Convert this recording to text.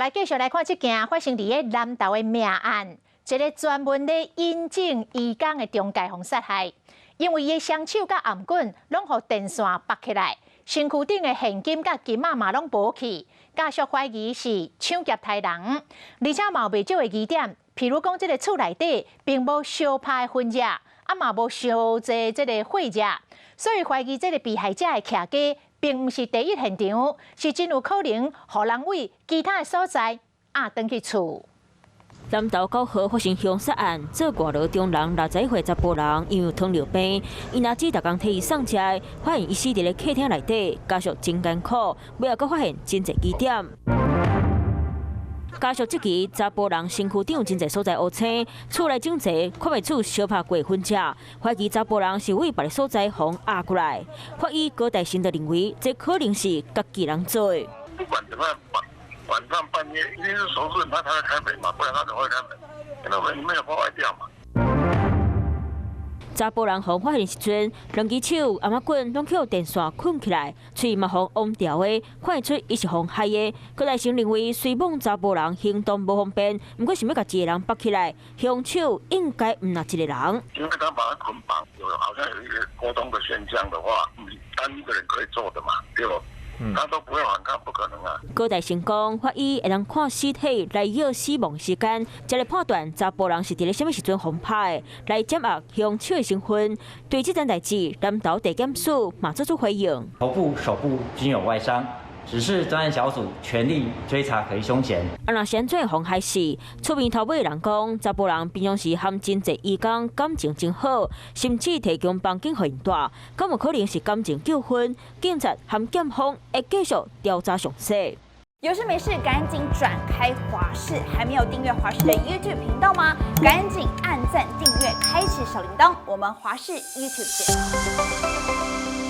來繼續來看這件發生佇咧南投的命案，一个專門咧引進移工的中介予殺害，因為伊的雙手佮頷頸攏予電線縛起來，身軀頂的現金佮金仔嘛攏無去，家屬懷疑是搶劫刣人，而且嘛有袂少的疑點，譬如講這个厝內底並無相拍的痕跡，啊嘛無傷濟這个血跡，所以懷疑這个被害者的徛家並毋是第一現場，是真有可能予人為其他的所在押轉去厝。南投9號發生兇殺案，做外勞中人61歲查埔人，因為糖尿病，𪜶阿姊逐工替伊送食，發現伊死佇咧客廳內底，家屬真艱苦，尾仔閣發現真濟疑點。家屬質疑查埔人身軀頂有真濟所在烏青，厝內整齊，看袂出相拍過痕跡，懷疑查埔人是為別个所在予人押過來。法醫高大成就認為，這可能是家己人做的。不管怎麼樣，晚上半夜一定是熟識他才會開門嘛，不然他怎麼會開門？那門沒有破壞掉嘛。查埔人予發現時陣，兩隻手、頷頸攏予電線綑起來，喙嘛予癀牢的，看會出伊是予害的。高大成認為，雖罔查埔人行動無方便，毋過想欲共一个人縛起來，兇手應該毋若一个人。因為他把他捆綁，有好像有一個溝通的現象的話，你單一個人可以做的嘛，對不？他都不會反抗，不可能啊！高大成講，法醫會當看屍體來約死亡時間，才來判斷查埔人是佇咧啥物時陣予拍的，來掌握兇手的身份。對這件代誌，南投地檢署嘛做出回應。頭部、手部均有外傷，指示專案小組全力追查可疑兇嫌。啊，若是按怎予害死？厝邊頭尾人講，查埔人平常時和真濟移工感情真好，甚至提供房間予𪜶蹛，敢有可能是感情糾紛？警察和檢方會繼續調查詳細。有事沒事趕緊轉開華視，還沒有訂閱華視的 YouTube 頻道嗎？趕緊按讚訂閱，開啟小鈴鐺。我們華視 YouTube 見。